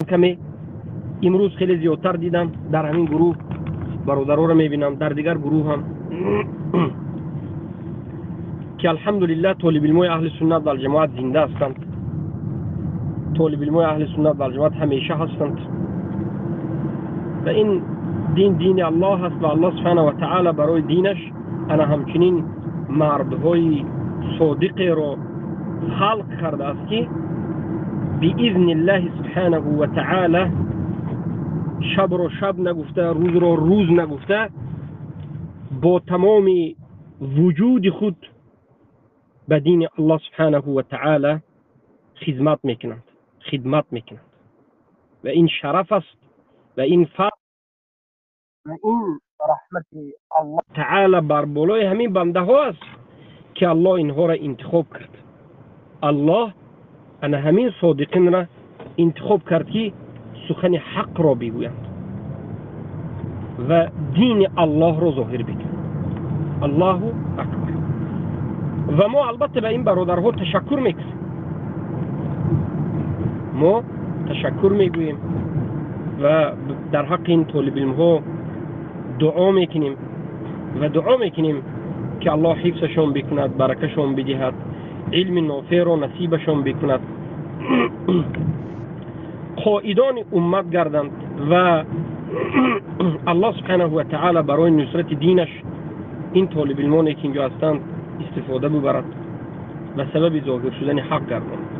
Каме имрӯз хеле зиёдтар дидам дар ҳамин гурӯҳ бародароро мебинам, дар дигар гурӯҳ ҳам, ки алҳамдулиллаҳ толибилмои аҳли суннат валҷамоат зинда ҳастанд, толибилмои аҳли суннат валҷамоат ҳамеша ҳастанд ва ин дин дини Аллоҳ аст ва Аллоҳ субҳанаҳу ва таъоло барои динаш ана ҳамчунин мардҳои содиқеро халқ кардааст, ки биизниллаҳи субҳанаҳу ва таъоло шабро шаб нагуфта, рӯзро рӯз нагуфта, бо тамоми вуҷуди худ ба дини Аллоҳ субҳанаҳу ва таъоло хизмат мекунанд, хидмат мекунанд. Ва ин шараф аст ва ин фарқ ва ин раҳмати Аллоҳ таъоло бар болои ҳамин бандаҳо аст, ки Аллоҳ инҳоро интихоб кард. Аллоҳ ана ҳамин содиқинро интихоб кард, ки сухани ҳақро бигӯянд ва дини Аллоҳро зоҳир бикунанд. Аллоҳу акбар. Ва мо албатта ба ин бародарҳо ташаккур мекунем, мо ташаккур мегӯем ва дар ҳаққи ин толибилмҳо дуо мекунем ва дуо мекунем, ки Аллоҳ ҳифзашон бикунад, баракашон бидиҳад, илми нофеъро насибашон бикунад, қоидони уммат гарданд ва Аллоҳ субҳанаҳу ва таъоло барои нусрати динаш ин толибилмоне ки инҷо ҳастанд истифода бибарад ва сабаби зоҳир шудани ҳақ гардонад.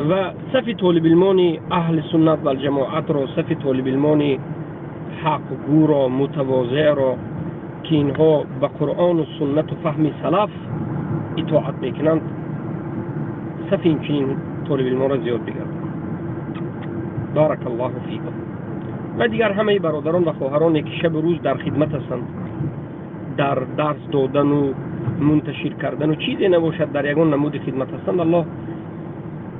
Ва сафи толибилмони аҳли суннат валҷамоатро, сафи толибилмони ҳақгӯро, мутавозеъро, ки инҳо ба Қуръону суннату фаҳми салаф итоат мекунанд, сафи инчунин толибилмонро зиёд бигардонад. Баракаллоҳу фикум. Ва дигар ҳамаи бародарон ва хоҳароне ки шабу рӯз дар хидмат ҳастанд, дар дарс додану мунташир кардану чизе набошад, дар ягон намуди хидмат ҳастанд, Аллоҳ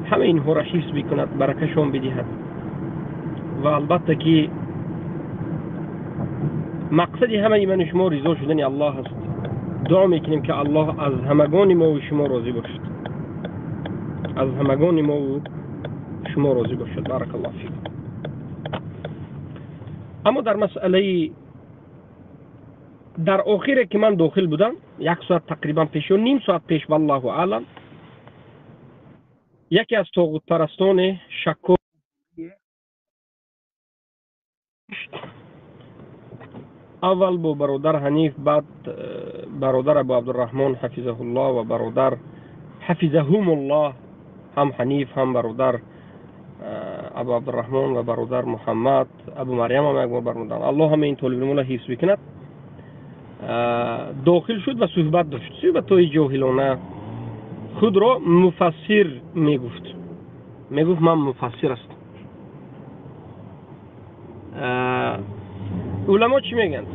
ҳама инҳоро ҳифз бикунад, баракашон бидиҳад. Ва албатта ки мақсади ҳамаи ману шумо ризо шудани Аллоҳ аст. Дуо мекунем, ки Аллоҳ аз ҳамагони мову шумо розӣ бошад, аз ҳамагони мову шумо розӣ бошад. Баракаллоҳу фикум. Аммо дар масъалаи дар охире ки ман дохил будам, як соат тақрибан пеш ё ним соат пеш, валлоҳу аълам, яке аз тоғутпарастоне шакко аввал бо бародар Ҳаниф, баъд бародар Абу Абдурраҳмон ҳафизаҳуллоҳ ва бародар ҳафизаҳумуллоҳ, ҳам Ҳаниф ҳам бародар Абу Абдурраҳмон ва бародар Муҳаммад Абу Марьям ҳам як бор бармуданд. Аллоҳ ҳама ин толибилмонро ҳифз бикунад. Дохил шуд ва суҳбат дошт, суҳбатҳои ҷоҳилона. Худро муфассир мегуфт, мегуфт ман муфассир ҳастам. Уламо чӣ мегӯянд?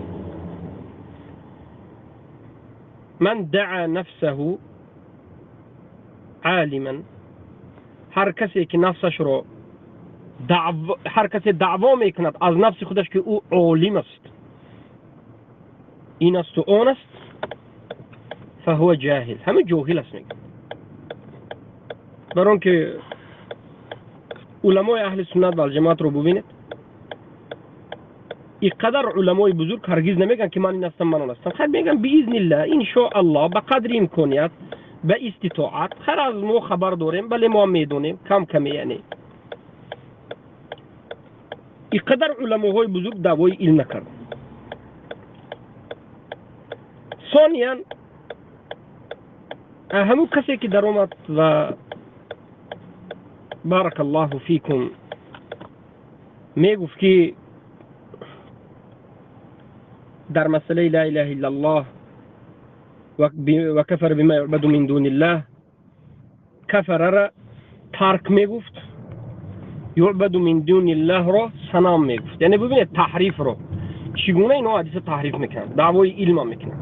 Ман даъа нафсаҳу олиман, ҳар касе ки нафсашро ҳар касе даъво мекунад аз нафси худаш, ки ӯ олим аст, ин асту он аст, фаҳува ҷоҳил, ҳама ҷоҳил аст мегӯяд. Бар он ки уламои аҳли суннат валҷамоатро бубинед, инқадар уламои бузург ҳаргиз намегӯянд, ки ман ин ҳастам, ман он ҳастам. Хайр, мегӯянд биизниллаҳ, иншоаллоҳ, ба қадри имконият, ба иститоат. Хайр, аз мо хабар дорем, бале, мо ҳам медонем кам каме. Яъне инқадар уламоҳои бузург даъвои илм накарданд. Сониян, ҳамун касе ки даромад ва баракаллоҳу фикум мегуфт, ки дар масъалаи ла илаҳа иллаллоҳ ва кафара бима юъбаду мин дуниллаҳ, кафарара тарк мегуфт, юъбаду мин дуниллаҳро санам мегуфт. Яъне бубинед таҳрифро, чӣ гуна инҳо ҳадиса таҳриф мекунанд, даъвои илмам мекунанд.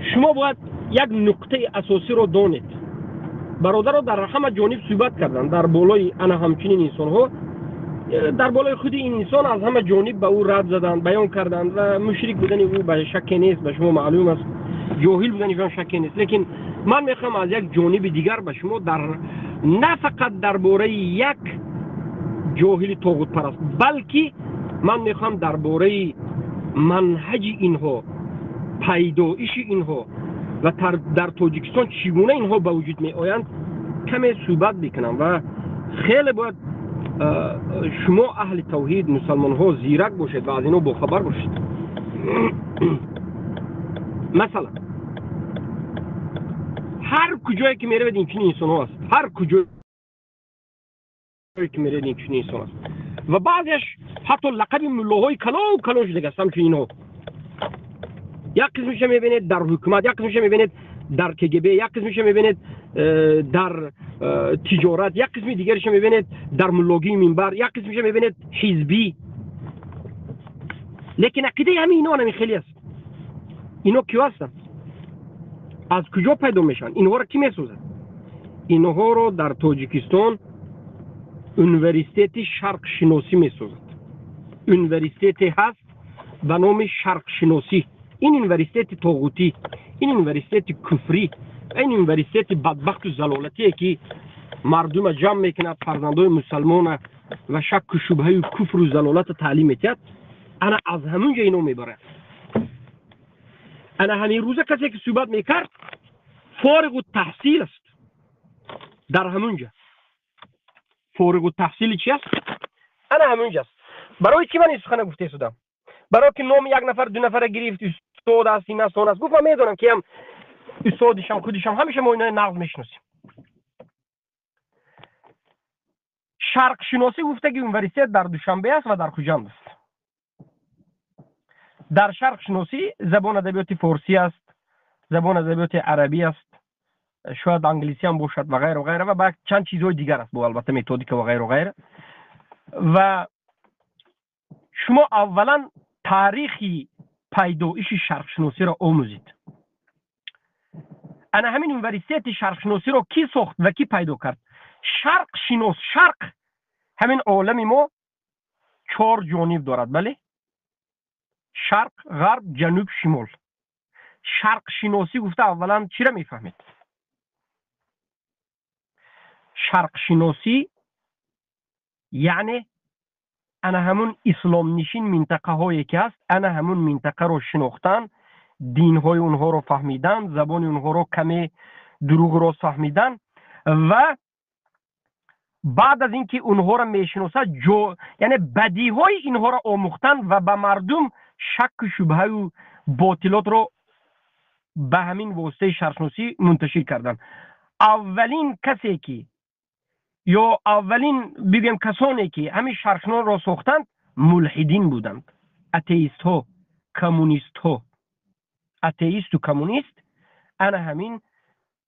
Шумо бояд як нуқтаи асосиро донед. Бародаро дар ҳама ҷониб суҳбат карданд, дар болои ана ҳамчунин инсонҳо, дар болои худи ин инсон аз ҳама ҷониб ба ӯ рад заданд, баён карданд ва мушрик будани ӯ ба шакке нест, ба шумо маълум аст, ҷоҳил будани ӯ шакке нест. Лекин Ман мехоҳам аз як ҷониби дигар ба шумо дар на фақат дар бораи як ҷоҳили тоғутпараст, балки ман мехоҳам дар бораи манҳаҷи инҳо, пайдоиши инҳо ва дар Тоҷикистон чӣ гуна инҳо ба вуҷуд меоянд каме суҳбат бикунам. Ва хеле бояд шумо аҳли тавҳид, мусалмонҳо зирак бошед ва аз инҳо бохабар бошед. Масалан, ҳар куҷое ки меравед инчунин инсонҳо аст, ҳар куҷое ки меравед инчунин инсон аст. Ва баъзеаш ҳатто лақаби муллоҳои калон калон шудага аст ҳамчун инҳо. Як қисмиша мебинед дар ҳукумат, як қисмиша мебинед дар КГБ, як қисмиша мебинед дар тиҷорат, як қисми дигариша мебинед дар муллогии минбар, як қисмиша мебинед ҳизбӣ. Лекин ақидаи ҳамин инҳо ҳамин хеле аст. Инҳо киё ҳастанд? Аз куҷо пайдо мешаванд? Инҳоро кӣ месозад? Инҳоро дар Тоҷикистон университети шарқшиносӣ месозад. Университете ҳаст ба номи шарқшиносӣ. Ин университети тоғутӣ, ин университети куфрӣ, ин университети бадбахту залолатие ки мардума ҷамъ мекунад, фарзандои мусалмона ва шакку шубҳаю куфру залолата таълим метиҳад. Ана аз ҳамун ҷо ино мебарад. Ана ҳамин рӯза касе ки суҳбат мекард фориғу таҳсил аст дар ҳамун ҷа. Фориғу таҳсили чи аст? Ана ҳамун ҷа аст. Барои чӣ ман ин сухана гуфта истодам? Барои ки номи як нафар, ду нафара гирифт, устод аст, ин аст, он аст. Гуфт ман медонам ки ҳам устодишам, худишам, ҳамеша мо инои нағз мешиносем. Шарқшиносӣ гуфта ки университет дар Душанбе аст ва дар Хуҷанд аст. Дар шарқшиносӣ забон адабиёти форсӣ аст, забон адабиёти арабӣ аст, шояд англисӣ ҳам бошад ва ғайра ғайра ва ба чанд чизҳои дигар аст, бо албатта методика ва ғайра ғайра. Ва шумо аввалан таърихи пайдоиши шарқшиносиро омӯзед. Ана ҳамин университети шарқшиносиро кӣ сохт ва кӣ пайдо кард? Шарқшинос, шарқ ҳамин олами мо чор ҷониб дорад, бале? Шарқ, ғарб, ҷануб, шимол. Шарқшиносӣ гуфта аввалан чиро мефаҳмед? Шарқшиносӣ яъне ана ҳамун исломнишин минтақаҳое ки ҳаст, ана ҳамун минтақаро шинохтан, динҳои онҳоро фаҳмидан, забони онҳоро каме дурӯғ рост фаҳмидан ва баъд аз ин ки онҳоро мешиносад, яъне бадиҳои инҳоро омӯхтан ва ба мардум шакку шубҳаю ботилотро ба ҳамин воситаи шарқшиносӣ мунташир кардан. Аввалин касе ки ё аввалин бигӯем касоне ки ҳамин шарқшиносро сохтанд мулҳидин буданд, атеистҳо, коммунистҳо. Атеисту коммунист ана ҳамин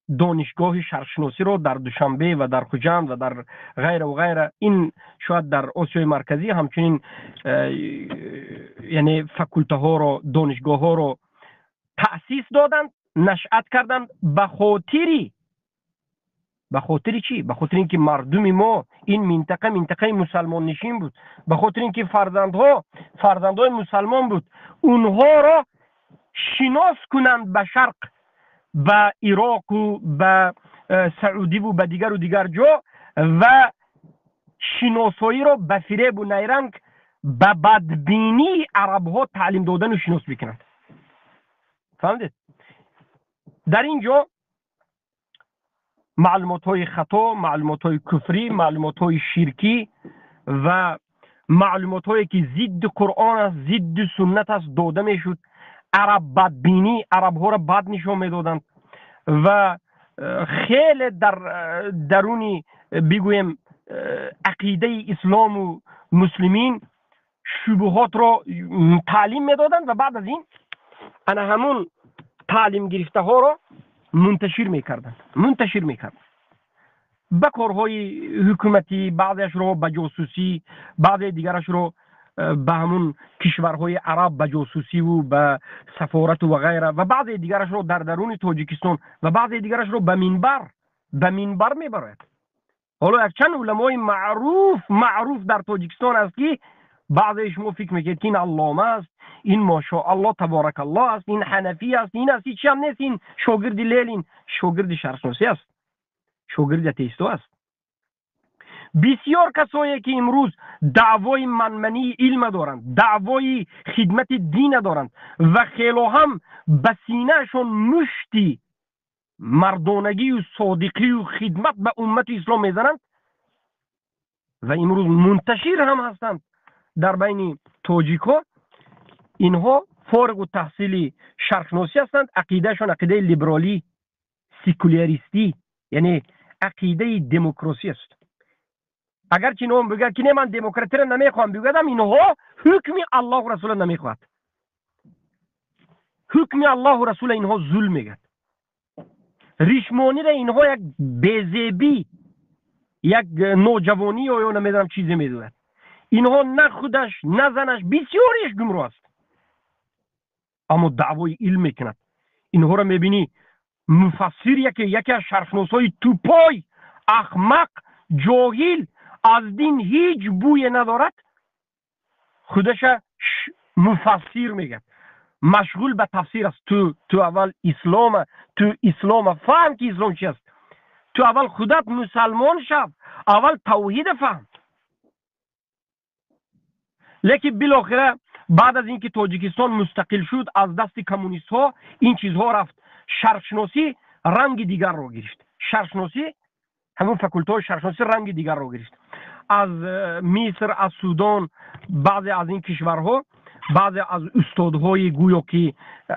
донишгоҳи шарқшиносиро дар Душанбе ва дар Хуҷанд ва дар ғайра ва ғайра, ин шояд дар Осиёи Марказӣ ҳамчунин яъне факултаҳоро, донишгоҳҳоро таъсис доданд, нашъат карданд ба хотири чӣ? Ба хотири ин ки мардуми мо ин минтақа минтақаи мусалмоннишин буд, ба хотири ин ки фарзандҳо фарзандҳои мусалмон буд, онҳоро шинос кунанд ба шарқ, ба Ироқу ба Саудиву ба дигару дигар ҷо ва шиносоиро ба фиребу найранг, ба бадбинии арабҳо таълим додану шинос бикунанд. Фаҳмидед? Дар ин ҷо маълумотҳои хато, маълумотҳои куфрӣ, маълумотҳои ширкӣ ва маълумотҳое ки зидди Қуръон аст, зидди суннат аст дода мешуд. Араб бадбинӣ, арабҳоро бад нишон медоданд ва хеле дар даруни бигӯем ақидаи ислому муслимин шубуҳотро таълим медоданд ва баъд аз ин ана ҳамун таълим гирифтаҳоро мунташир мекарданд, мунташир мекарданд ба корҳои ҳукуматӣ, баъзеашро ба ҷосусӣ, баъзе дигарашро ба ҳамун кишварҳои араб ба ҷосусиву ба сафорату ва ғайра ва баъзе дигарашро дар даруни Тоҷикистон ва баъзе дигарашро ба минбар, ба минбар мебарояд. Ҳоло якчанд уламои маъруф дар Тоҷикистон аст ки Баъзе шумо фикр мекунед, ки ин аллома аст, ин машоаллоҳ таборакаллоҳ аст, ин ҳанафӣ аст, ин аст, ҳеҷ ҳам нест, ин шогирди Ленин, шогирди шарқшиносӣ аст, шогирди атеистҳо аст. Бисёр касое ки имрӯз даъвои манмании илма доранд, даъвои хидмати дина доранд ва хело ҳам ба синаашон мушти мардонагию содиқию хидмат ба уммати ислом мезананд ва имрӯз мунташир ҳам ҳастанд дар байни тоҷикҳо, инҳо фориғу таҳсили шарқшиносӣ ҳастанд. Ақидаашон ақидаи либералӣ, секуляристӣ, яъне ақидаи демократӣ аст. Агарчи инҳо бигӯяд, ки не, ман демократиро намехоҳам, бигӯядам, инҳо ҳукми Аллоҳу расула намехоҳад. Ҳукми Аллоҳу расула инҳо зулм мегӯяд. Ришмониро инҳо як безебӣ, як ноҷавонӣ ё намедонам чизе медояд. Инҳо на худаш, на занаш, бисёриш гумроҳ аст, аммо даъвои илм мекунад. Инҳоро мебинӣ, муфассир, яке аз шарқшиносҳои тупой, ахмақ, ҷоҳил, аз дин ҳеҷ бӯе надорад, худаша муфассир мегӯяд, машғул ба тафсир аст. Ту аввал ислома, ту ислома фаҳм, ки ислом чи аст. Ту аввал худат мусалмон шав, аввал тавҳида фаҳм. Лекин билохира баъд аз ин ки Тоҷикистон мустақил шуд аз дасти коммунистҳо, ин чизҳо рафт, шарқшиносӣ ранги дигарро гирифт. Шарқшиносӣ, ҳамон факултаҳои шарқшиносӣ ранги дигарро гирифт. Аз Миср, аз Судон, баъзе аз ин кишварҳо, баъзе аз устодҳои гӯё ки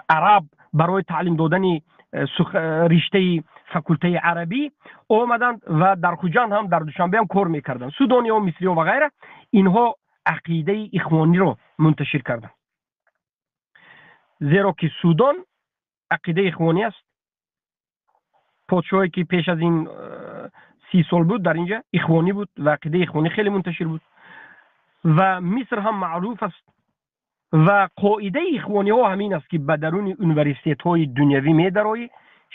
араб барои таълим додани риштаи факултаи арабӣ омаданд ва дар Хуҷанд ҳам, дар Душанбе ҳам кор мекарданд, судониҳо, мисриҳо ва ғайра. Инҳо ақидаи ихвониро мунташир карданд, зеро ки Судон ақидаи ихвонӣ аст. Подшоҳе ки пеш аз ин 30 сол буд дар инҷа, ихвонӣ буд ва ақидаи ихвонӣ хеле мунташир буд ва Миср ҳам маъруф аст. Ва қоидаи ихвониҳо ҳамин аст, ки ба даруни университетҳои дунявӣ медароӣ,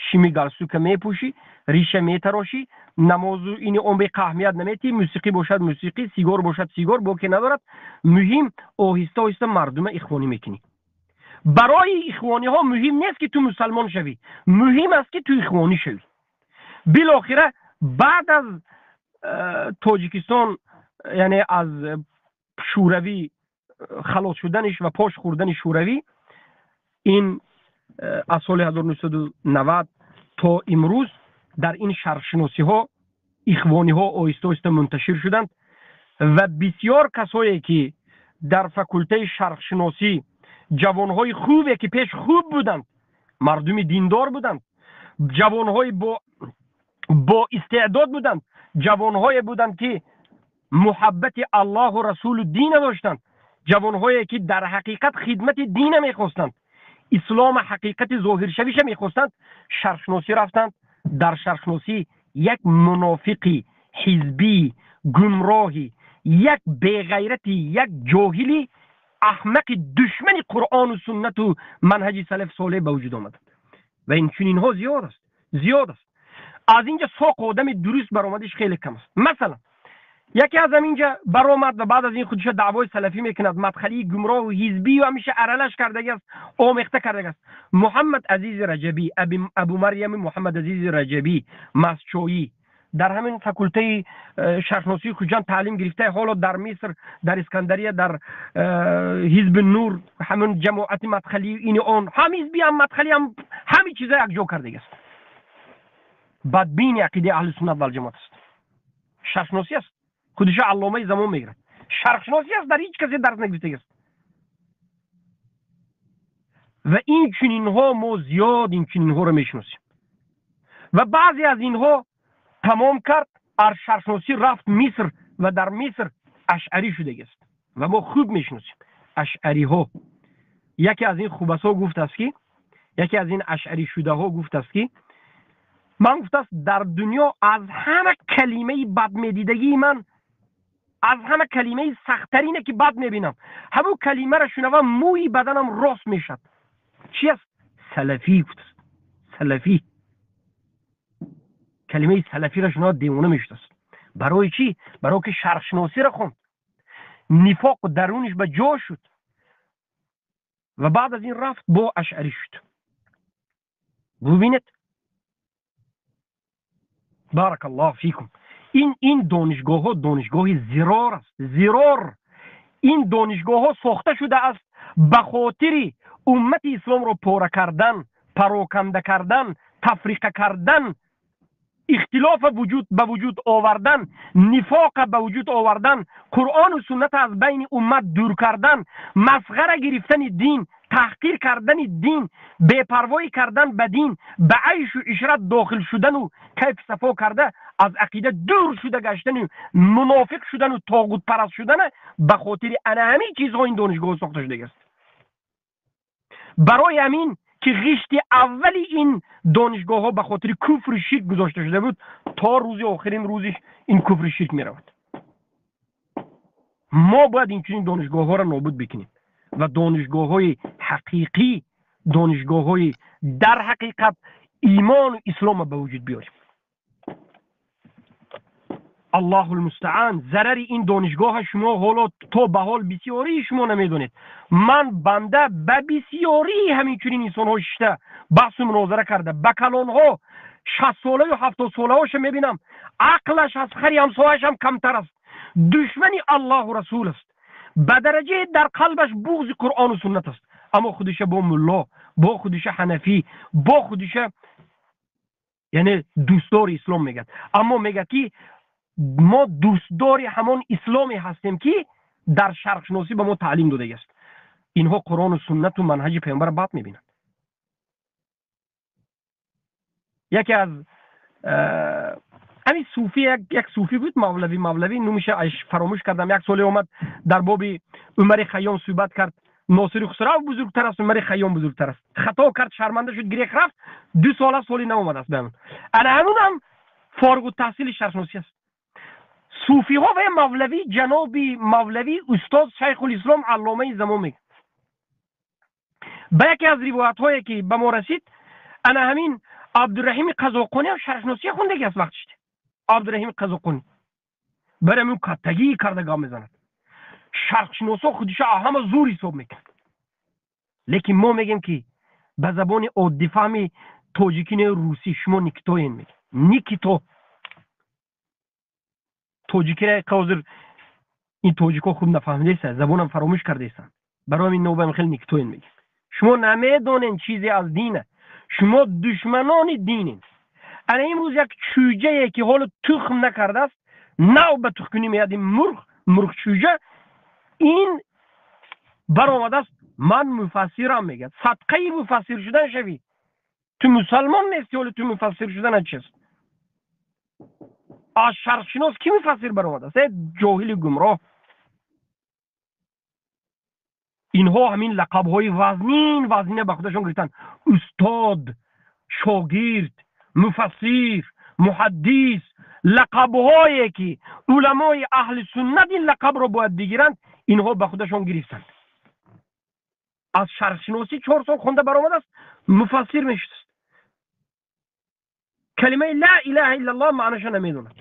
шими галстука мепӯшӣ, риша метарошӣ, намозу ини он беқаҳмият наметӣ, мусиқӣ бошад мусиқӣ, сигор бошад сигор, боке надорад. Муҳим, оҳиста оҳиста мардума ихвонӣ мекунӣ. Барои ихвониҳо муҳим нест, ки ту мусалмон шавӣ, муҳим аст, ки ту ихвонӣ шавӣ. Билохира баъд аз Тоҷикистон, яъне аз Шӯравӣ халос шуданиш ва пош хӯрдани Шӯравӣ, ин аз соли 1990 то имрӯз, дар ин шарқшиносиҳо ихвониҳо оҳиста оҳиста мунташир шуданд ва бисёр касое ки дар факултаи шарқшиносӣ, ҷавонҳои хубе ки пеш хуб буданд, мардуми диндор буданд, ҷавонҳои бо истеъдод буданд, ҷавонҳое буданд, ки муҳаббати Аллоҳу расулу дина доштанд, ҷавонҳое ки дар ҳақиқат хидмати дина мехостанд, ислома ҳақиқати зоҳиршавиша мехостанд, шарқшиносӣ рафтанд. Дар шарқшиносӣ як мунофиқи ҳизбӣ, гумроҳӣ, як беғайрати, як ҷоҳили аҳмақи, душмани Қуръону суннату манҳаҷи салаф солеҳ ба вуҷуд омаданд. Ва инчунинҳо зиёд аст, зиёд аст. Аз инҷа соқ одами дуруст баромадиш хеле кам аст. Масалан, яке аз ҳаминҷа баромад ва баъд аз ин худша даъвои салафӣ мекунад, мадхалии гумроҳу ҳизбию ҳамеша аралаш кардаги аст, омехта кардаги аст. Муҳаммад Азизи Раҷабӣ, Абу Марьями Муҳаммад Азизи Раҷабӣ Масчоӣ, дар ҳамин факултаи шарқшиносии Хуҷанд таълим гирифта, ҳоло дар Миср, дар Искандария, дар Ҳизби Нур, ҳамин ҷамоати мадхалӣ, ини он ҳам ҳизби, ҳам мадхалӣ, ҳам ҳамин чиза якҷо кардаги аст. Бадбини ақидаи аҳли суннат валҷамоат аст. Шарқшиносӣ аст, худиша алломаи замон мегирад. Шарқшиносӣ аст, дар ҳеҷ касе дарс нагирифтаги аст. Ва ин чунинҳо мо зиёд ин чунинҳоро мешиносем. Ва баъзе аз инҳо тамом кард, аз шарқшиносӣ рафт Миср ва дар Миср ашъарӣ шудаги аст. Ва мо хуб мешиносем ашъариҳо. Яке аз ин хубасҳо гуфтааст, ки яке аз ин ашъарӣ шудаҳо гуфтааст, ки ман, гуфтааст, дар дунё аз ҳама калимаи бадмедидагии ман, аз ҳама калимаи сахттарине ки бад мебинам, ҳамун калимаро шунавам, мӯи баданам рост мешавад. Чи аст? Салафӣ, гуфтааст. Салафӣ, калимаи салафиро шунавад, девона мешудааст. Барои чӣ? Барои ки шарқшиносиро хонд. Нифоқ дарунаш ба ҷо шуд ва баъд аз ин рафт бо ашъарӣ шуд. Бубинед, барак аллоҳ фикум. Ин донишгоҳҳо донишгоҳи зирор аст. Зирор. Ин донишгоҳҳо сохта шудааст ба хотири уммати исломро пора кардан, пароканда кардан, тафриқа кардан, ихтилоф ба вуҷуд овардан, нифоқ ба вуҷуд овардан, Қуръону суннат аз байни уммат дур кардан, масғара гирифтани дин, таҳқир кардани дин, бепарвоӣ кардан ба дин, ба айшу ишрат дохил шудану кайф сафо карда аз ақида дур шуда гаштану мунофиқ шудану тоғутпараст шудана ба хотири ана ҳамин чизҳо ин донишгоҳ сохта шудагиаст. Барои ҳамин ки ғишти аввали ин донишгоҳҳо ба хотири куфру ширк гузошта шуда буд, то рӯзи охирин рӯзиш ин куфру ширк меравад. Мо бояд инчунин донишгоҳҳоро нобуд бикунем ва донишгоҳҳои ҳақиқӣ, донишгоҳҳои дар ҳақиқат имону исломро ба вуҷуд биёрем. Аллоҳу лмустаан. Зарари ин донишгоҳа шумо ҳоло то ба ҳол бисёрии шумо намедонед. Ман банда ба бисёрии ҳамин чунин инсонҳо шишта баҳсу мунозара карда, ба калонҳо 60-солаю 70-солаҳоша мебинам, ақлаш аз хари ҳамсояш ҳам камтар аст, душмани Аллоҳу расул аст, ба дараҷае дар қалбаш буғзи Қуръону суннат аст, аммо худиша бо мулло, бо худиша ҳанафӣ, бо худиша яъне дӯстдори ислом мегӯяд. Аммо мегӯяд ки мо дӯстдори ҳамон исломе ҳастем, ки дар шарқшиносӣ ба мо таълим додагиаст. Инҳо Қуръону суннату манҳаҷи паёмбарро бад мебинанд. Яке аз ҳамин суфӣ, як суфӣ буд, мавлавӣ номиша фаромӯш кардам, як соле омад дар боби Умари Хайём суҳбат кард. Носири Хусрав бузургтар аст, Умари Хайём бузургтар аст. Хато кард, шарманда шуд, гирех рафт, 2 сола соли наомадааст ба ҳамон. Ана ҳамунам фориғу таҳсили шарқшиносӣ аст. Суфиҳо ва мавлавӣ, ҷаноби мавлавӣ устод шайхулислом алломаи замон мегӯяд. Ба яке аз ривоятҳое ки ба мо расид, ана ҳамин Абдураҳими Қазоқонӣ ҳам шарқшиносия хондаги аст вақтишт. Абдураҳими Қазоқонӣ барои ҳамин каттагӣ карда гап мезанад. Шарқшиносо худиша ҳама зур ҳисоб мекунад. Лекин мо мегӯем ки ба забони оддифаҳми тоҷикӣ не русӣ шумо никитоен мегӯем. Никито. Тоҷикиро ҳозир ин тоҷикҳо хуб нафаҳмидааст, забонам фаромӯш кардаистанд. Барои ҳамин нобам хеле никитоен мегӯем. Шумо намедонед чизе аз дина. Шумо душманони динед. Ана имрӯз як чӯҷае ки ҳоло тухм накардааст, нав ба тухмкунӣ меяд, ин мурғ, мурғчӯҷа, ин баромадааст, ман муфассирам мегӯяд. Садқаи муфассир шудан шавӣ. Ту мусалмон нести, ҳоло ту муфассир шудан чист? Аз шарқшинос ки муфассир баромадааст? Э ҷоҳили гумроҳ. Инҳо ҳамин лақабҳои вазнин вазнина ба худашон гирифтанд. Устод, шогирд, муфассир, муҳаддис, лақабҳое ки уламои аҳли суннат ин лақабро бояд бигиранд, инҳо ба худашон гирифтанд. Аз шарқшиносӣ 4 сол хонда баромадааст, муфассир мешудааст. Калимаи ла илаҳа иллаллоҳ маънаша намедонад.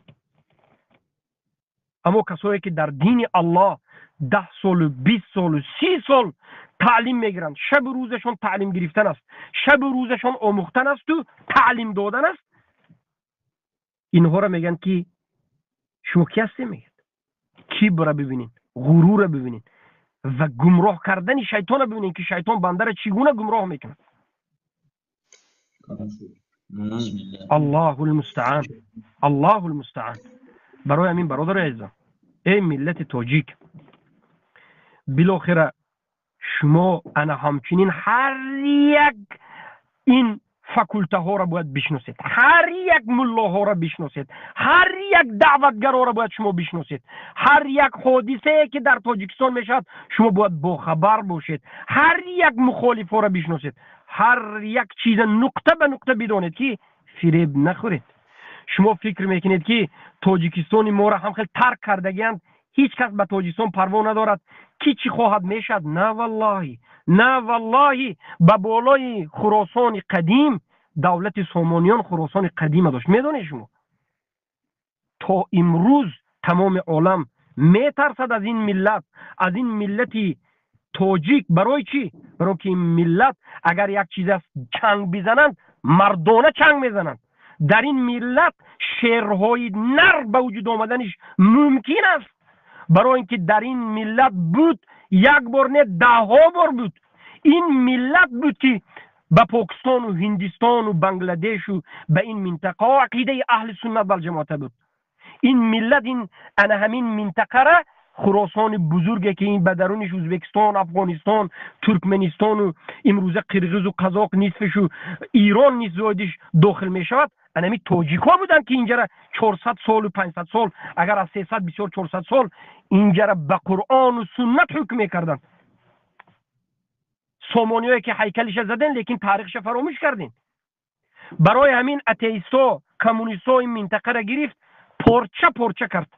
Аммо касое ки дар дини Аллоҳ 10 солу 20 солу 30 сол таълим мегиранд, шабу рӯзашон таълим гирифтан аст, шабу рӯзашон омӯхтан асту таълим додан аст, инҳоро мегӯянд ки шумо ки ҳастем? Мегӯяд. Кибрро бибинед, ғурурро бибинед ва гумроҳ кардани шайтонро бибинед, ки шайтон бандаро чӣ гуна гумроҳ мекунад. Аллоҳу лмустаан, Аллоҳу лмустаан. Барои ҳамин бародари азизам, эй миллати тоҷик, билохира шумо ана ҳамчунин ҳар як ин факултаҳоро бояд бишносед, ҳар як муллоҳоро бишносед, ҳар як даъватгароро бояд шумо бишносед, ҳар як ҳодисае ки дар Тоҷикистон мешавад шумо бояд бохабар бошед, ҳар як мухолифҳоро бишносед, ҳар як чиза нуқта ба нуқта бидонед ки фиреб нахӯред. Шумо фикр мекунед ки Тоҷикистони моро ҳам хел тарк кардагианд, ҳеҷ кас ба Тоҷикистон парво надорад, ки чӣ хоҳад мешавад? На валлоҳи, на валлоҳи, ба болои Хуросони қадим давлати Сомониён Хуросони қадима дошт. Медонед шумо? То имрӯз тамоми олам Метарсад аз ин миллат, аз ин миллати тоҷик. Барои чӣ? Барои ки ин миллат агар як чиз аст чанг бизананд, мардона чанг мезананд. Дар ин миллат шерҳои нар ба вуҷуд омаданиш мумкин аст, барои ин ки дар ин миллат буд, як бор не, даҳҳо бор буд. Ин миллат буд, ки ба Покистону Ҳиндистону Бангладешу ба ин минтақаҳо ақидаи аҳли суннат валҷамоата буд. Ин миллат ин ана ҳамин минтақара, Хуросони бузурге, ки ин ба даруниш Ӯзбекистон, Афғонистон, Туркманистону имрӯза қирғизу қазоқ нисфишу Ирон низ зоидиш дохил мешавад, анами тоҷикҳо буданд, ки инҷара 400 солу 500 сол, агар аз 300 бисёр, 400 сол инҷара ба Қуръону суннат ҳукм мекарданд. Сомониҳое, ки ҳайкалиша заден, лекин таърихша фаромӯш кардем. Барои ҳамин атеистҳо, коммунистҳо ин минтақара гирифт, порча порча кард,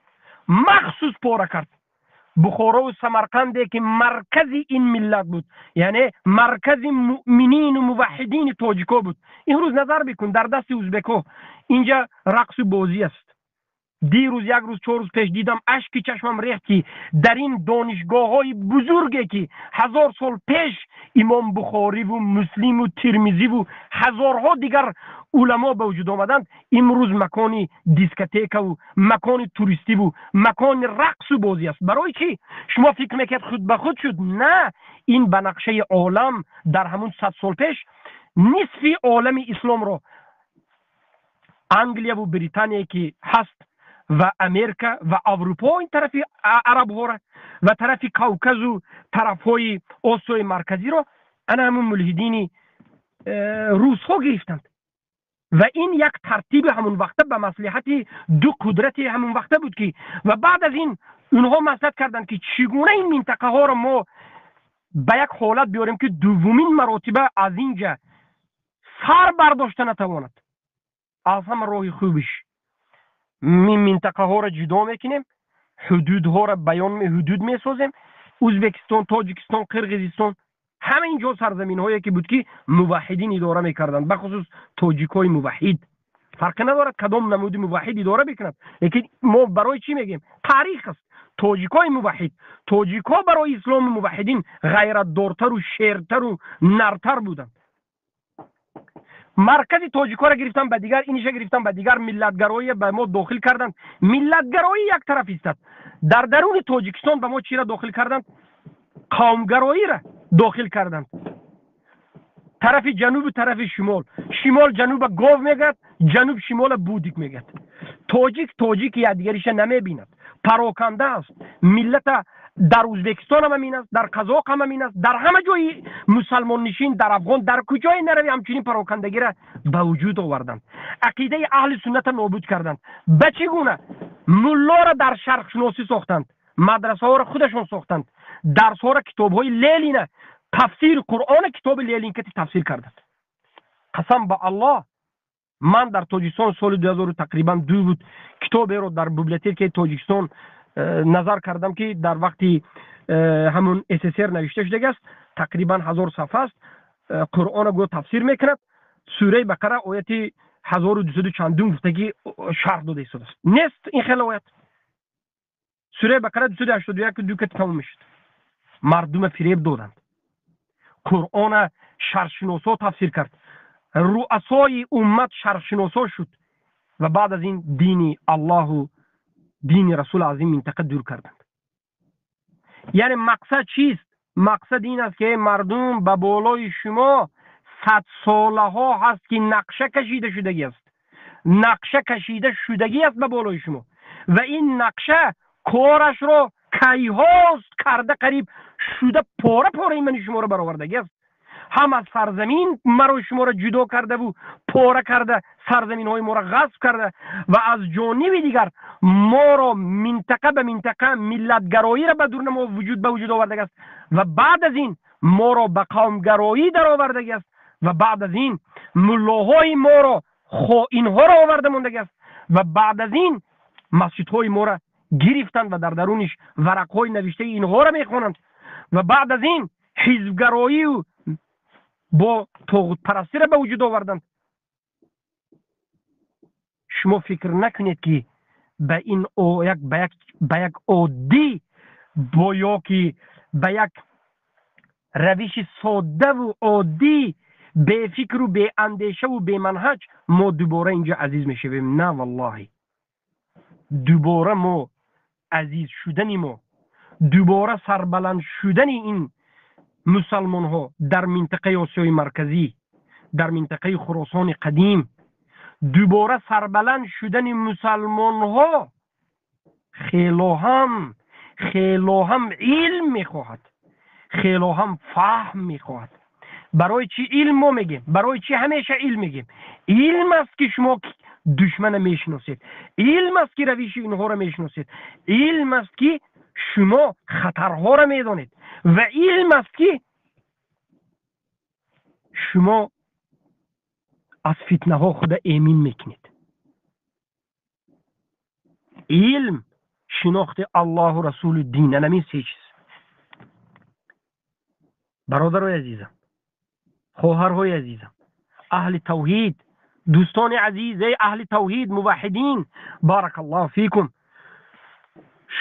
махсус пора кард. Бухорову Самарқанде, ки маркази ин миллат буд, яъне маркази муъминину муваҳҳидини тоҷико буд, имрӯз назар бикун, дар дасти узбекҳо. Инҷа рақсу бозӣ аст. Дирӯз, як рӯз, 4 рӯз пеш дидам, ашки чашмам рехт, ки дар ин донишгоҳҳои бузурге, ки 1000 сол пеш имом Бухориву Муслиму Тирмизиву ҳазорҳо дигар уламо ба вуҷуд омаданд, имрӯз макони дискотекаву макони туристиву макони рақсу бозӣ аст. Барои чӣ? Шумо фикр мекард, худ ба худ шуд? На, ин ба нақшаи олам дар ҳамун 100 сол пеш нисфи олами исломро Англияву Британия, ки ҳаст, ва Америка ва Аврупо, ин тарафи арабҳоро ва тарафи Кавказу тарафҳои Осиёи Марказиро ана ҳамун мулҳидини русҳо гирифтанд. Ва ин як тартиби ҳамун вақта ба маслиҳати ду қудрати ҳамун вақта буд, ки ва баъд аз ин онҳо маслиҳат карданд, ки чӣ гуна ин минтақаҳоро мо ба як ҳолат биёрем, ки дуввумин маротиба аз ин ҷа сар бардошта натавонад. Аз ҳама роҳи хубиш минтақаҳоро ҷудо мекунем, ҳудудҳоро баён, ҳудуд месозем. Ӯзбекистон, Тоҷикистон, Қирғизистон, ҳама ин ҷо сарзаминҳое, ки буд, ки муваҳҳидин идора мекарданд, бахусус тоҷикҳои муваҳҳид. Фарқе надорад, кадом намуди муваҳҳид идора мекунад, лекин мо барои чӣ мегӯем? Таърих аст. Тоҷикҳои муваҳҳид, тоҷикҳо барои ислому муваҳҳидин ғайратдортару шертару нартар буданд. Маркази тоҷикҳоро гирифтан, ба дигар иниша гирифтан, ба дигар миллатгароӣ ба мо дохил карданд. Миллатгароӣ як тараф истад, дар даруни Тоҷикистон ба мо чиро дохил карданд? Қавмгароиро дохил карданд. Тарафи ҷанубу тарафи шимол, шимол ҷануба гов мегӯяд, ҷануб шимола бык мегӯяд. Тоҷик тоҷики якдигариша намебинад, пароканда аст. Миллата дар Ӯзбекистон ҳам ҳамин аст, дар Қазоқ ҳам ҳамин аст, дар ҳама ҷои мусалмоннишин, дар афғон, дар куҷое нарави, ҳамчунин парокандагиро ба вуҷуд оварданд. Ақидаи аҳли сунната нобуд карданд. Ба чӣ гуна? Муллоро дар шарқшиносӣ сохтанд, мадрасаҳоро худашон сохтанд, дарсҳоро китобҳои Ленина, тафсири Қуръона китоби Ленин кати тафсир карданд. Қасам ба Аллоҳ, ман дар Тоҷикистон соли 2000 тақрибан ду буд, китоберо дар библиотекаи Тоҷикистон назар кардам, ки дар вақти ҳамун СССР навишта шудагааст, тақрибан 1000 сафҳа аст. Қуръона гӯё тафсир мекунад, сураи Бақара ояти 1200 чандум гуфтагӣ шарҳ дода истодааст. Нест ин хеле оят. Сураи Бақара 281 ду кати тамом мешуд. Мардума фиреб доданд. Қуръона шарҳшиносо тафсир кард, руасои уммат шарҳшиносо шуд ва баъд аз ин дини Аллоҳу дини Расул аз ин минтақа дур карданд. Яъне мақсад чист? Мақсад ин аст, ки мардум, ба болои шумо садсолаҳо ҳаст, ки нақша кашида шудагӣ аст, нақша кашида шудагӣ аст ба болои шумо. Ва ин нақша корашро кайҳост карда, қариб шуда, пора пораи мани шуморо баровардагӣ аст. Ҳам аз сарзамин маро шуморо ҷудо кардаву пора карда, сарзаминҳои моро ғасб карда ва аз ҷониби дигар моро минтақа ба минтақа миллатгароиро ба дур намо вуҷуд ба вуҷуд овардагӣ аст ва баъд аз ин моро ба қавмгароӣ даровардагӣ аст ва баъд аз ин муллоҳои моро хоинҳоро оварда мондагӣ аст ва баъд аз ин масҷидҳои моро гирифтанд ва дар даруниш варақҳои навиштаи инҳоро мехонанд ва баъд аз ин ҳизбгароию бо тоғутпарастиро ба вуҷуд оварданд. Шумо фикр накунед, ки ба ин як ба як ба як оддӣ бо ё ки ба як равиши соддаву оддӣ, бефикру беандешаву беманҳаҷ мо дубора инҷо азиз мешавем. На, валлоҳи, дубора мо азиз шудани мо, дубора сарбаланд шудани ин мусалмонҳо дар минтақаи Осиёи Марказӣ, дар минтақаи Хуросони қадим, дубора сарбаланд шудани мусалмонҳо хело ҳам илм мехоҳад, хело ҳам фаҳм мехоҳад. Барои чӣ илм мо мегем? Барои чӣ ҳамеша илм мегем? Илм аст, ки шумо душмана мешиносед, илм аст, ки равиши инҳоро мешиносед, илм аст, ки шумо хатарҳоро медонед, ва илм аст, ки шумо аз фитнаҳо худа эмин мекунед. Илм, шинохти Аллоҳу расулу дин, анамин се чиз. Бародарои азизам, хоҳарҳои азизам, аҳли тавҳид, дӯстони азиз, эй аҳли тавҳид, муваҳҳидин, баракаллоҳу фикум,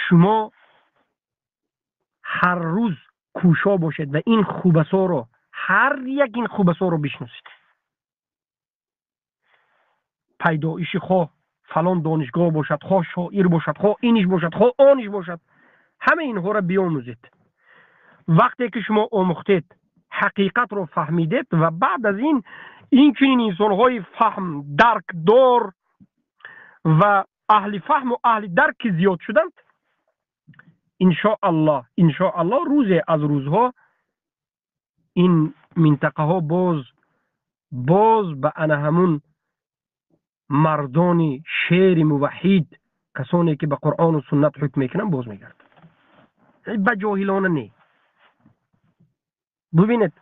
шумо ҳар рӯз кӯшо бошед ва ин хубасоро, ҳар як ин хубасоро бишносед. Пайдоиши хоҳ фалон донишгоҳ бошад, хоҳ шоир бошад, хоҳ иниш бошад, хоҳ ониш бошад, ҳама инҳоро биомӯзед. Вақте ки шумо омӯхтед, ҳақиқатро фаҳмидед ва баъд аз ин инчунин инсонҳои фаҳм даркдор ва аҳли фаҳму аҳли дарк ки зиёд шуданд, иншоаллоҳ, иншоаллоҳ, рӯзе аз рӯзҳо ин минтақаҳо боз ба ана ҳамун мардони шери муваҳҳид, касоне ки ба Қуръону суннат ҳукм мекунанд, боз мегардад. Ба ҷоҳилона не. Бубинед,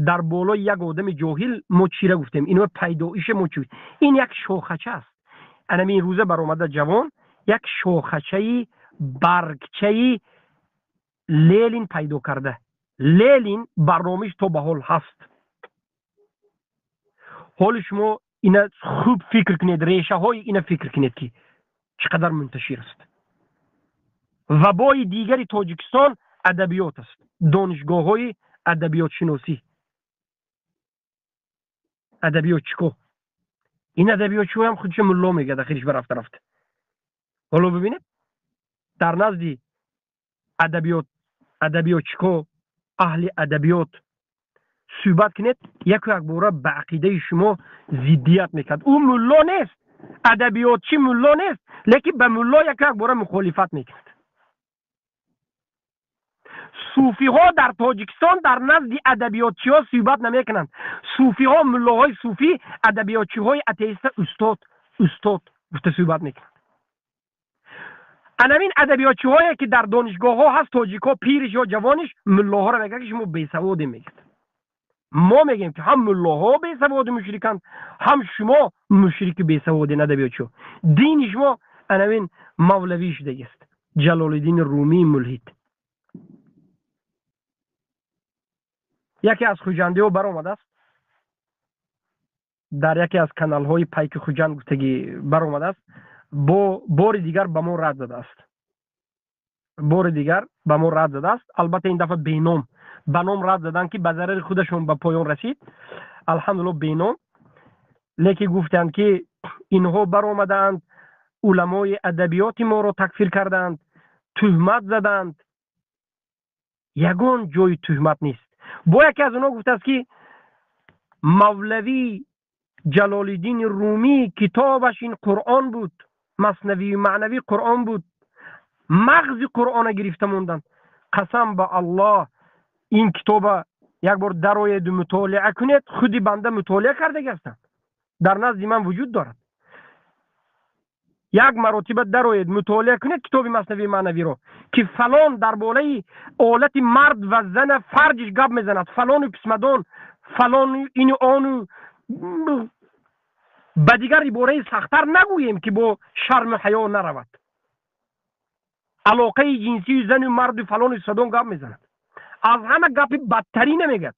дар болои як одами ҷоҳил мо чира гуфтем? Ино пайдоише мо чи? Ин як шохача аст. Анамин рӯза баромада ҷавон як шохачаи баргчаи Ленин пайдо карда. Ленин барномаиш то ба ҳол ҳаст. Ҳоли шумо ина хуб фикр кунед, решаҳои ина фикр кунед, ки чӣ қадар мунташир аст. Вабои дигари Тоҷикистон адабиёт аст, донишгоҳҳои адабиётшиносӣ, адабиётчико. Ин адабиётчиҳоям худша мулло мегӯяд, ахириш ба рафта рафта. Ҳоло бибинед, дар назди адабиёт, адабиётчико, аҳли адабиёт суҳбат кунед, яку якбора ба ақидаи шумо зиддият мекард. Ӯ мулло нест, адабиётчӣ мулло нест, лекин ба мулло яку якбора мухолифат мекунад. Суфиҳо дар Тоҷикистон дар назди адабиётчиҳо суҳбат намекунанд. Суфиҳо, муллоҳои суфӣ адабиётчиҳои атеиста устод, устод гуфта суҳбат мекунанд. Анамин адабиётчиҳое ки дар донишгоҳҳо ҳаст, тоҷикҳо, пириш ё ҷавониш, муллоҳоро мегӯяд, ки шумо бесаводем мегӯяд. Мо мегӯем, ки ҳам муллоҳо бесаводи мушриканд, ҳам шумо мушрики бесаводен, адабиётчиҳо. Дини шумо анамин мавлавӣ шудагист, Ҷалолиддини Румии мулҳид. Яке аз хуҷандиҳо баромадааст, дар яке аз каналҳои Пайки Хуҷанд гуфтагӣ баромадааст, бо бори дигар ба мо рад задааст, бори дигар ба мо рад задааст. Албатта, ин дафъа беном. Ба ном рад задан, ки ба зарари худашон ба поён расид, алҳамдулилло, беном. Лекин гуфтанд, ки инҳо баромадаанд, уламои адабиёти моро такфир кардаанд, тӯҳмат заданд. Ягон ҷои тӯҳмат нест. Бо яке аз онҳо гуфтааст, ки мавлавӣ Ҷалолиддини Румӣ китобаш ин Қуръон буд, Маснавии маънавӣ Қуръон буд, мағзи Қуръона гирифта монданд. Қасам ба Аллоҳ, ин китоба як бор дароеду мутолиа кунед. Худи банда мутолиа кардаги ҳастам, дар назди ман вуҷуд дорад. Як маротиба дароед, мутолиа кунед китоби Маснавии маънавиро, ки фалон дар бораи олати мард ва зана фарҷиш гап мезанад, фалону писмадон, фалону ину ону, ба дигар ибораи сахттар нагӯем, ки бо шарму ҳаё наравад, алоқаи ҷинсии зану марду фалону писмадон гап мезанад. Аз ҳама гапи бадтарина мегӯяд,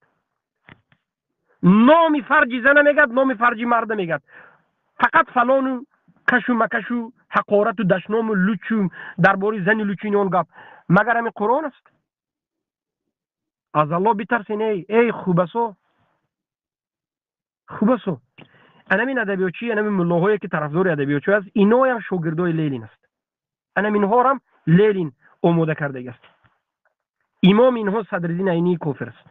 номи фарҷи зана мегӯяд, номи фарҷи марда мегӯяд, фақат фалону. Кашу макашу ҳақорату дашному лучу дар бораи зани лучу ин он гап, магар ҳамин Қуръон аст? Аз Аллоҳ битарсен, эй, эй хубасо, хубасо. Анамин адабиётчӣ, анамин муллоҳое ки тарафдори адабиётчӣ аст, иноям шогирдои Ленин аст. Анаминҳорам Ленин омода кардагиаст. Имоми инҳо Садриддин Айнии кофир аст,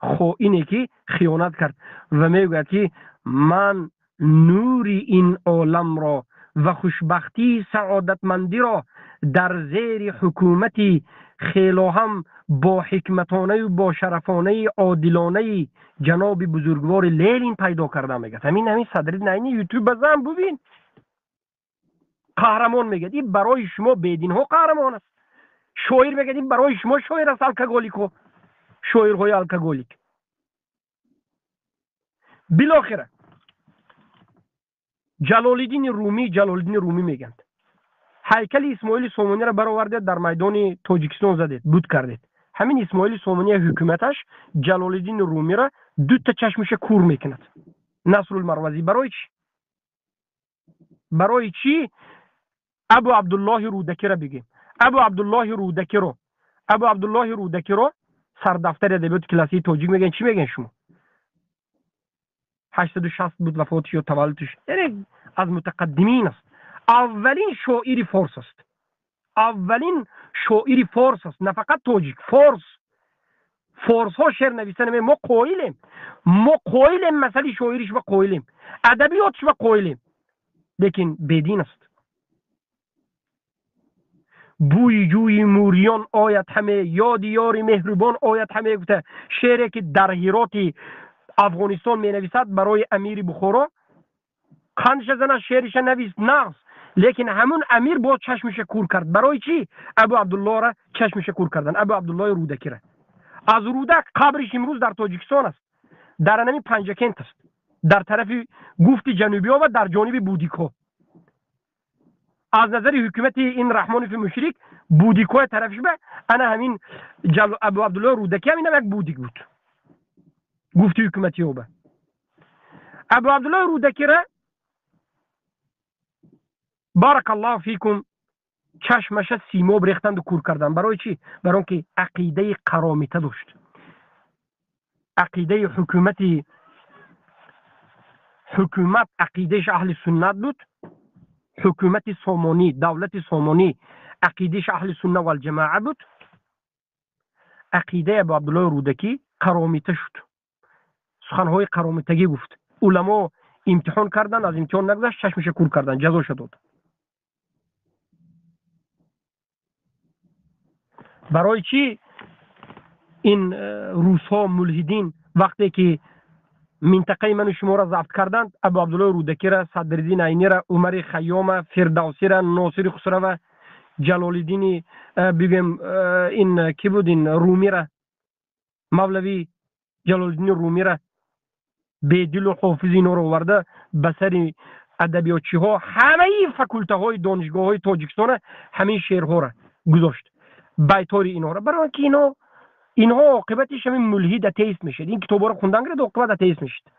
хоине ки хиёнат кард ва мегӯяд, ки ман нури ин оламро ва хушбахтии саодатмандиро дар зери ҳукумати хело ҳам бо ҳикматонаю бошарафонаи одилонаи ҷаноби бузургвори Ленин пайдо кардам, мегӯяд. Ҳамин Садриддин Айни Ютуб базан, бубин, қаҳрамон мегӯяд. Ин барои шумо бединҳо қаҳрамон аст. Шоир мегӯяд, ин барои шумо шоир аст, алкоголико, шоирҳои алкоголик. Билохира Ҷалолиддини Румӣ, Ҷалолиддини Румӣ мегӯянд, ҳайкали Исмоили Сомониро баровардед, дар майдони Тоҷикистон задед, буд кардед. Ҳамин Исмоили Сомония ҳукуматаш Ҷалолиддини Румиро дута чашмиша кур мекунад. Насрулмарвазӣ барои чӣ? Барои чӣ? Абу Абдуллоҳи Рӯдакиро бигем. Абу Абдуллоҳи Рӯдакиро, Абу Абдуллоҳи Рӯдакиро сардафтари адабиёти классикии тоҷик мегӯянд. Чӣ мегӯянд шумо? 860 буд вафотиш ё таваллудш, яъне аз мутақаддимин аст, аввалин шоири форс аст, аввалин шоири форс аст, на фақат тоҷик, форс. Форсҳо шеър нависта наме, мо қоилем, мо қоилем, масъали шоириш ба қоилем, адабиётш ба қоилем, лекин бедин аст. Бӯи ҷӯи мӯриён ояд ҳаме, ёди ёри меҳрубон ояд ҳаме, гуфта шеъре ки дар Ҳироти Афғонистон менависад барои амири Бухоро, қандша зана шеъриша навист нағз, лекин ҳамун амир боз чашмиша кур кард. Барои чӣ Абу Абдуллоҳра чашмиша кур кардан, Абу Абдуллоҳи Рӯдакира? Аз Рӯдак қабриш имрӯз дар Тоҷикистон аст, дар анами Панҷакент аст, дар тарафи гуфти ҷанубиҳо ва дар ҷониби будикҳо. Аз назари ҳукумати ин Раҳмонови мушрик будикҳои тарафиш ба ана ҳамин Абу Абдуллоҳи Рӯдакӣ ҳам инам як будик буд, гуфти ҳукуматиҳо ба. Абу Абдуллоҳи Рӯдакира, баракаллоҳу фикум, чашмаша симоб рехтанду кур карданд. Барои чӣ? Барои он ки ақидаи қаромита дошт, ақидаи ҳукумати, ҳукумат ақидаиш аҳли суннат буд, ҳукумати Сомонӣ, давлати Сомонӣ ақидаиш аҳли сунна валҷамоа буд. Ақидаи Абу Абдуллоҳи Рӯдакӣ қаромита шуд, суханҳои қаромитагӣ гуфт. Уламо имтиҳон карданд, аз имтиҳон нагузашт, чашмиша кур карданд, ҷазоша дод. Барои чӣ ин русҳо мулҳидин вақте ки минтақаи ману шуморо забт карданд, Абу Абдуллоҳи Рӯдакира, Садриддин Айнира, Умари Хайёма, Фирдавсира, Носири Хусрава, Ҷалолиддини бигӯем, ин кӣ буд, ин Румира, Мавлавӣ Ҷалолиддини Румира, Бедилу Ҳофизи инҳоро оварда ба сари адабиётчиҳо ҳамаи факултаҳои донишгоҳҳои Тоҷикистона ҳамин шеърҳоро гузошт, байтори инҳоро. Барои он ки инҳо оқибатиш ҳамин мулҳид, атеист мешавад. Ин китобҳоро хундан гирад, оқибат атеист мешавад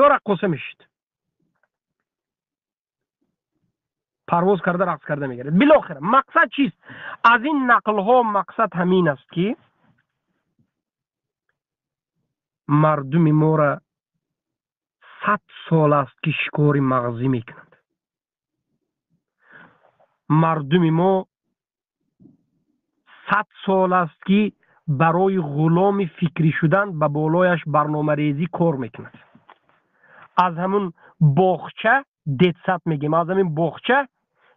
ё раққоса мешавад, парвоз карда, рақс карда мегардад. Билохира мақсад чист аз ин нақлҳо? Мақсад ҳамин аст, ки мардуми моро 100 сол аст, ки шикори мағзӣ мекунанд. Мардуми мо 100 сол аст, ки барои ғуломи фикрӣ шудан ба болояш барномарезӣ кор мекунад. Аз ҳамун боғча, детсад мегӯем, аз ҳамин боғча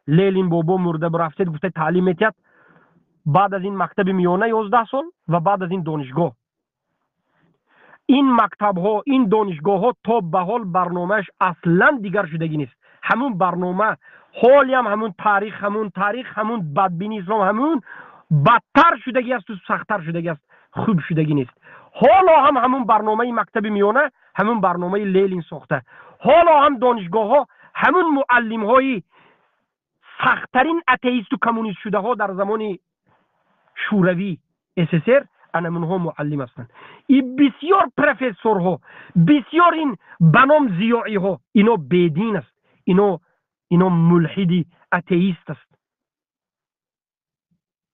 Ленин бобо мурда бурафтед гуфта таълим метиҳад, баъд аз ин мактаби миёна 11 сол ва баъд аз ин донишгоҳ. Ин мактабҳо, ин донишгоҳҳо то ба ҳол барномааш аслан дигар шудагӣ нест. Ҳамун барнома ҳолиам ҳамун таърих, ҳамун таърих, ҳамун бадбини ислом, ҳамун бадтар шудагӣ асту сахттар шудагӣ аст, хуб шудагӣ нест. Ҳоло ҳам ҳамун барномаи мактаби миёна, ҳамун барномаи Ленин сохта. Ҳоло ҳам донишгоҳҳо ҳамун муаллимҳои сахттарин атеисту коммунист шудаҳо дар замони Шӯравӣ СССР Анамунҳо муаллим ҳастанд. И бисёр профессорҳо, бисёр ин ба ном зиёиҳо, ино бедин аст, ино мулҳиди атеист аст,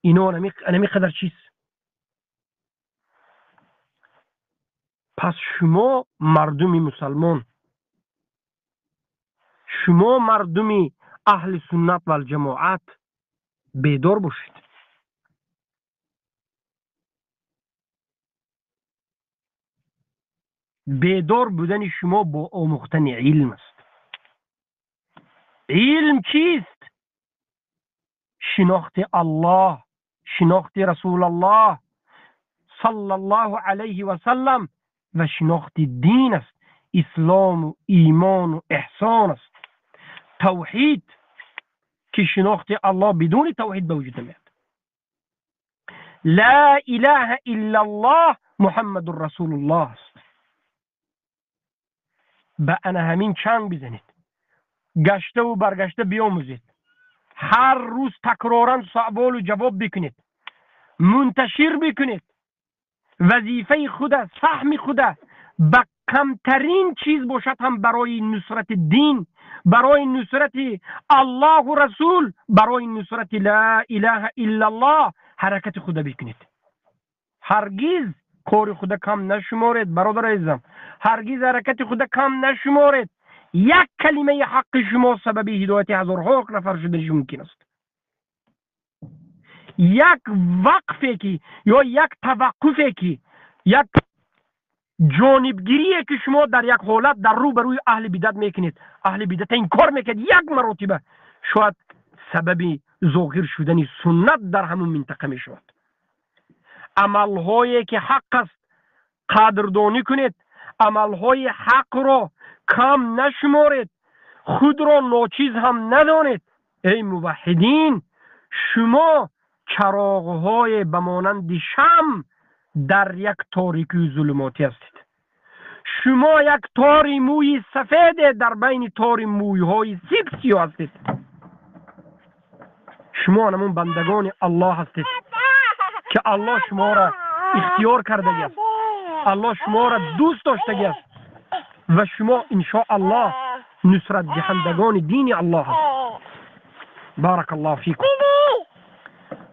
ино анами қадар чиз. Пас шумо мардуми мусалмон, шумо мардуми аҳли суннат валҷамоат бедор бошед. Бедор будани шумо бо омӯхтани илм аст. Илм чист? Шинохти Аллоҳ, шинохти Расулаллоҳ саллаллоҳу алайҳи васаллам ва шинохти дин аст. Ислому имону эҳсон аст. Тавҳид, ки шинохти Аллоҳ бидуни тавҳид ба вуҷуд намеяд. Ла илаҳа иллаллоҳ Муҳаммадур Расулуллоҳ аст. Ба ана ҳамин чанг бизанед, гаштаву баргашта биомӯзед, ҳар рӯз такроран саволу ҷавоб бикунед, мунташир бикунед, вазифаи худа, саҳми худа ба камтарин чиз бошад ҳам барои нусрати дин, барои нусрати Аллоҳу Расул, барои нусрати ла илаҳа иллаллоҳ ҳаракати худа бикунед. Ҳаргиз кори худа кам нашуморед, бародар азизам, ҳаргиз ҳаракати худа кам нашуморед. Як калимаи ҳаққи шумо сабаби ҳидояти ҳазорҳо нафар шуданаш мумкин аст. Як вақфе ки ё як таваққуфе ки, як ҷонибгирие ки шумо дар як ҳолат дар рӯ ба рӯи аҳли бидат мекунед, аҳли бидата инкор мекунед як маротиба, шояд сабаби зоҳир шудани суннат дар ҳамун минтақа мешавад. Амалҳое ки ҳақ аст қадрдонӣ кунед, амалҳои ҳақро кам нашуморед, худро ночиз ҳам надонед. Эй муваҳҳидин, шумо чароғҳое ба монанди шам дар як торикию зулумотӣ ҳастед. Шумо як тори мӯи сафеде дар байни тори мӯйҳои сипсиё ҳастед. Шумо ҳамон бандагони Аллоҳ ҳастед ки Аллоҳ шуморо ихтиёр кардагӣ аст, Аллоҳ шуморо дӯст доштагӣ аст ва шумо иншоаллоҳ нусратдиҳандагони дини Аллоҳ ҳастед. Баракаллоҳу фикум.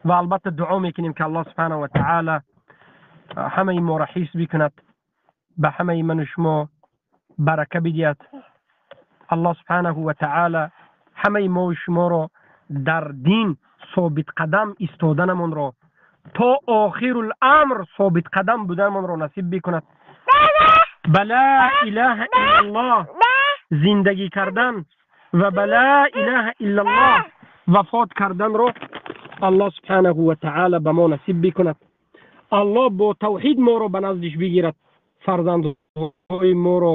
Ва албатта дуо мекунем ки Аллоҳ субҳанаҳу ва таъола ҳамаи моро ҳифз бикунад, ба ҳамаи ману шумо барака бидиҳад. Аллоҳ субҳанаҳу ва таъола ҳамаи мову шуморо дар дин собитқадам истоданамонро то охирул амр собитқадам буданамонро насиб бикунад. Ба ла илаҳа иллаллоҳ зиндагӣ кардан ва ба ла илаҳа иллаллоҳ вафот карданро Аллоҳ субҳанаҳу ва таъола ба мо насиб бикунад. Аллоҳ бо тавҳид моро ба наздиш бигирад. Фарзандҳои моро,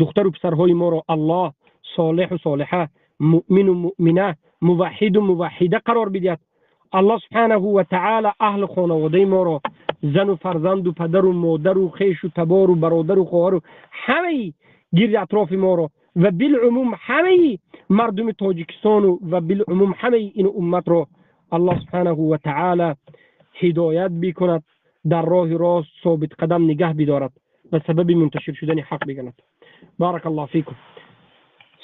духтару писарҳои моро Аллоҳ солеҳу солиҳа, муъмину муъмина, муваҳҳиду муваҳҳида қарор бидиҳад. Аллоҳ субҳанаҳу ва таъола аҳли хонаводаи моро, зану фарзанду падару модару хешу табору бародару хоҳару ҳамаи гирди атрофи моро ва билумум ҳамаи мардуми Тоҷикистону ва билумум ҳамаи ин умматро Аллоҳ субҳанаҳу ва таъола ҳидоят бикунад, дар роҳи рост собитқадам нигаҳ бидорад ва сабаби мунташир шудани ҳақ бигардад. Баракаллоҳу фикум.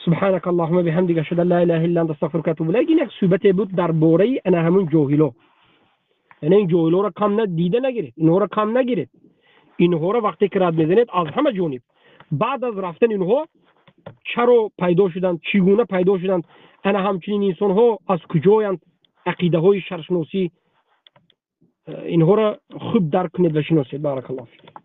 Субҳанака Аллоҳумма биҳамдика ашҳаду ан ла илаҳа илла анта астағфирука ва атубу илайк. Ин як суҳбате буд дар бораи ана ҳамун ҷоҳило. Яъне ин ҷоҳилоро кам дида нагиред, инҳоро кам нагиред. Инҳоро вақте ки рад мезанед аз ҳама ҷониб, баъд аз рафтани инҳо чаро пайдо шуданд, чӣ гуна пайдо шуданд, ана ҳамчунин инсонҳо аз куҷоянд, ақидаҳои шарқшиносӣ, инҳоро хуб дарк кунед ва шиносед. Баракаллоҳу фик.